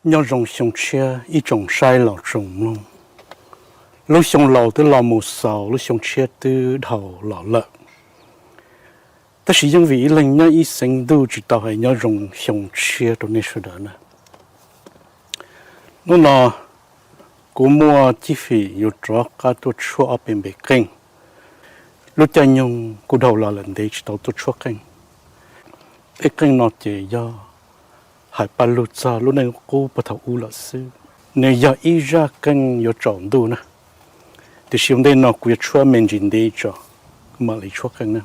Nyob zoo xyoo tshiab ib tsoom saib los tsoom mloog. Lub xyoo laus twb los mus xaus, lub xyoo tshiab twb dhau los lawm. Tab sis yeej vim ib leeg nyob ib xeev ntuj tsis tau hais nyob zoo xyoo tshiab rau nej sawv daws na. Hnub no kuv muaj cib fim yuav rov qab tuaj tshuab ob peb npe qeej. Lub caij nyoog kuj dhau los lawm ntev tsis tau tuaj tshuab qeej. Peb qeej no ces yog hais paj lug txog lub neej qub puag thaum ub lawm xwb. Nws yog ib zaj qeej yuav tsaus ntuj na. Tiam sis ua ntej no kuv yuav tshuab me ntsis ntev tso, kuv mam li tshuab qeej na.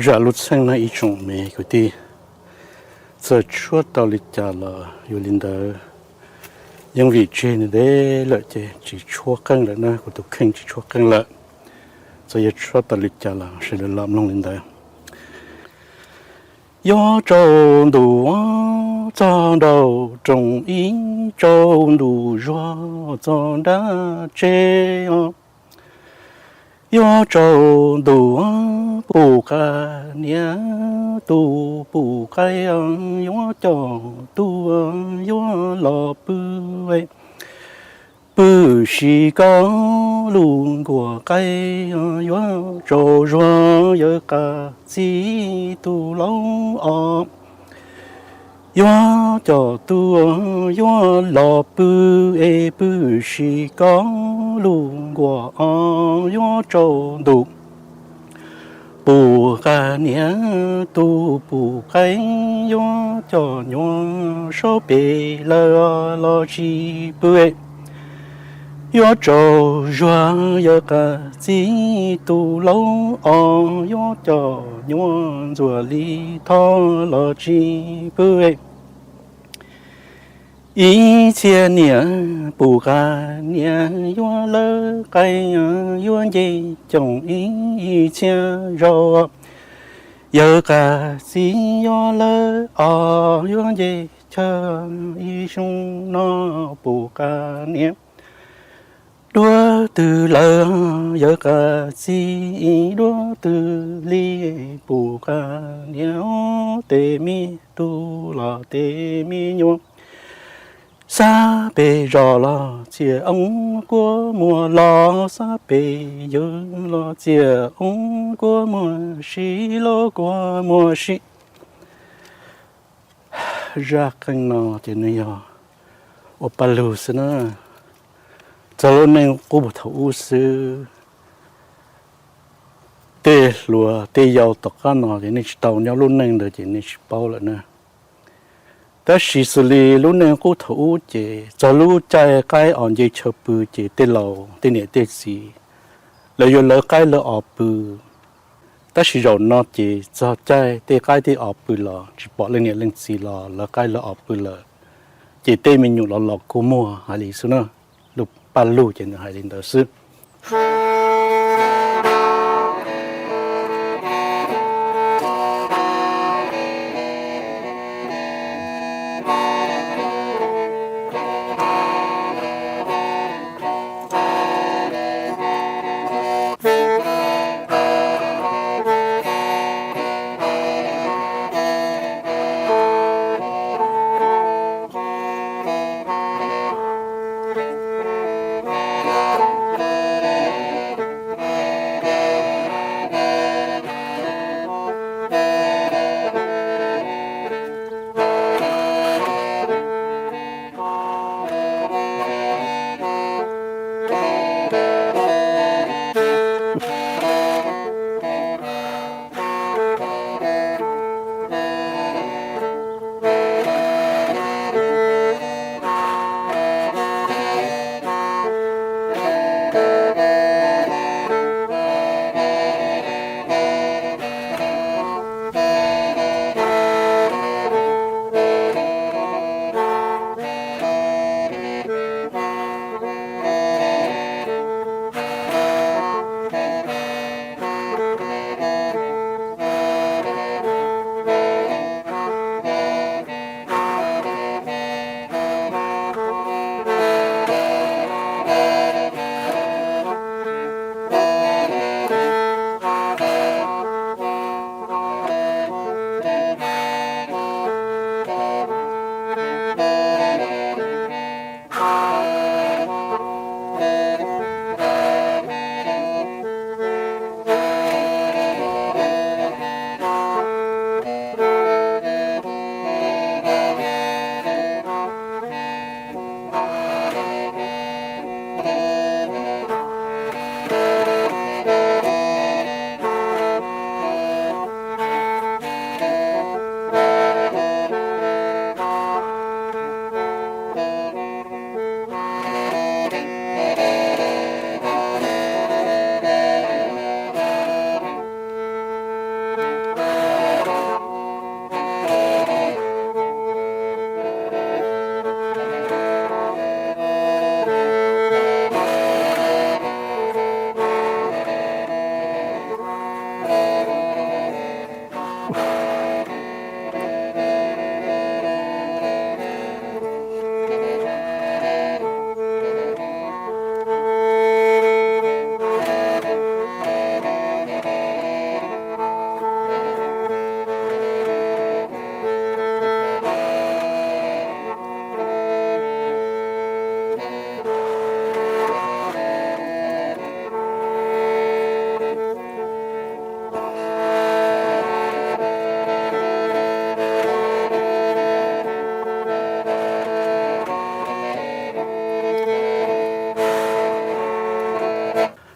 Zam lub txheej no ib tsoom me kwv tij, txawm tshuab tau li cas los yog li ntawd, yeej vim tseg ntev lawm ces tsis tshuab qeej lawm na, kuv tus kheej tsis tshuab qeej lawm. Txawm yog tshuab tau li cas los sawv daws los mloog li ntawd. Yuav tsaus ntuj txog nraum roos, ib tsaus ntuj zuag txog nram tsev os. Yuav tsaus ntuj pum qas niam, tus pum qaib yuav coj tuaj yuav los pw, pw sim koj lub nkuaj qaib. Yuav tsaus zuag yawm qas txib tus laus os, yuav coj tuaj yuav los pw, es pw sim koj lub nkuaj os. Yuav tsaus ntuj pum qas niam, tus pum qaib yuav coj nyuam saub pem lawm los tsis pw. Yuav tsaus zuag yawm qas txib tus laus os, yuav coj nyuam ntxuav li thoj los tsis pw. Ib txhia niam pum qas niam, yuav lawv qaib yuav nce coom ib, ib txhia zaus. Yawm qas txib yuav lawv os, yuav nce chaw ib xyoo no pum qas niam. Duab twg lawm yawm qas txib, duab twg li pum qas niam, tes me tub los tes me nyuam. Sab pem zos los txias oob kuab muag los, sab pem yawg los txias oob kuab muag sib, los kuab muag sib. Zaj qeej no ces nws yog ua paj lug xwb na. Txog lub neej qub thaum ub xwb. Tej hluas tej yau tom qab no ces nej tsis tau nyob lub neej ntawd ces nej tsis paub lawm na. Tab sis xws li lub neej qub thaum ub ces txog lub caij qaib os nce chaw pw ces tej laus tej niam tej txiv lawv yuav lawv qaib lawv os pw. Tab sis zaum no ces txog caij tej qaib tej os pw los tsis pom leej niam leej txiv los lawv qaib lawv os pw lawm, ces tej me nyuam los los kuaj muag hais li xwb na. Lub paj lug ces nws hais li ntawd xwb.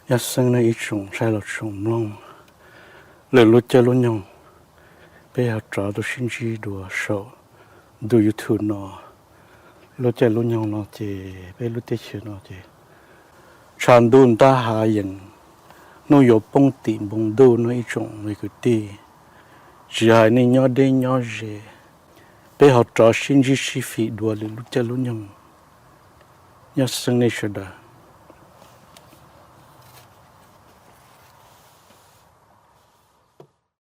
Nyob xeeb nej ib tsoom saib los tsoom mloog, lwm lub caij lub nyoog peb ho rov tuaj sib ntsib dua saum ntu YouTube no. Lub caij lub nyoog no ces peb lub teb chaws no ces tshav ntuj ntab hav yees, hnub yuav poob tim npoo ntuj no ib tsoom me kwv tij. Tsis hais nej nyob deb nyob ze, peb ho rov sib ntsib sib fim dua lwm lub caij lub nyoog. Nyob xeeb nej sawv daws.